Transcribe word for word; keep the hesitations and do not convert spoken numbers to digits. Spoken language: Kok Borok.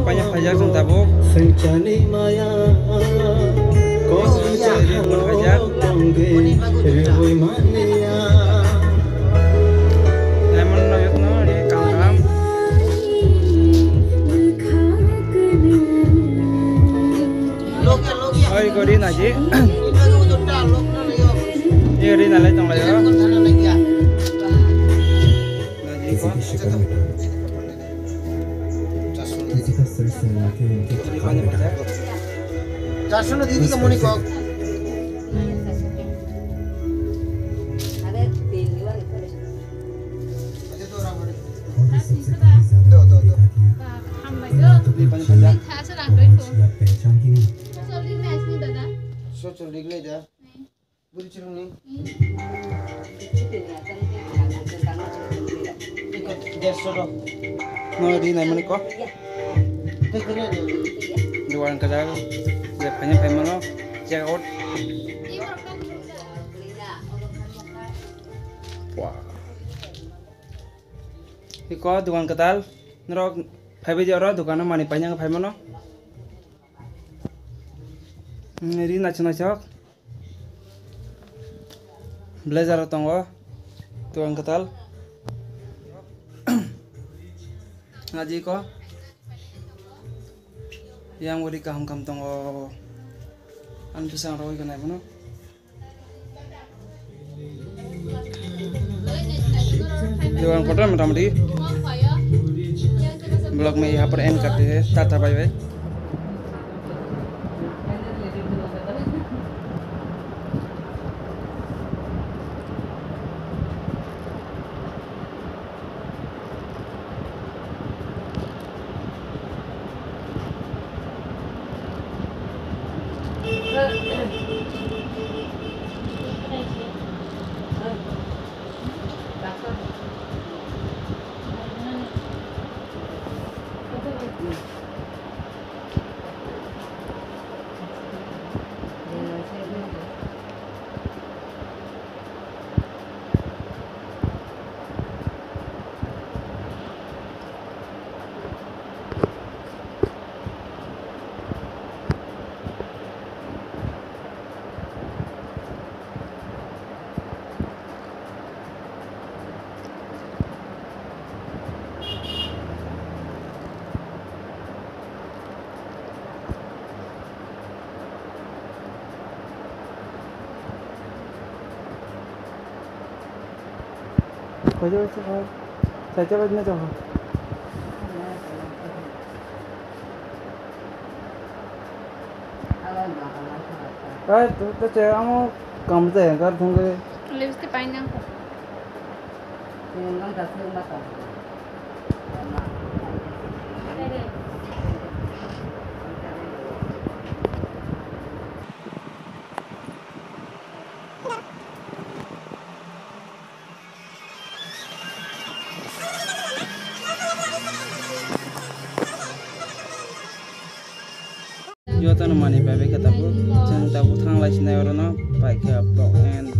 Paijak, paijak chwng tabuk. Paijak. Lemon no yokno ri kam kam. Oi, gori naji. Ye ri nalai tong lai. Naji ko. Charso no didi ka moni kok. Buri chirungni. Iko dersho do. No ri nai mani ko. Duan kadal. Ya phanya phai mano. Check out. Wah. Iko duan kadal. Norok phai bai di oro dukan o mani paina phai mano. Ri nacho nacho. Blazer rok tongo, tuang kwtal. Ngaji ko. Yang uri kaham kaham tongo. Ang bwsang rogwi gwnai bono. Tuang kotor motamoti. Vlog mai yahan par end karte hai. Tata bye bye. Kaisa kaisa khai. Chaita bajina jaha. Ai, to, to che amo kam jai gar thang le. Lipstick painang ko. Jotono manwi bai bai khe tabuk, chwng tabuk thang lai sinai orono, bai khe vlog end.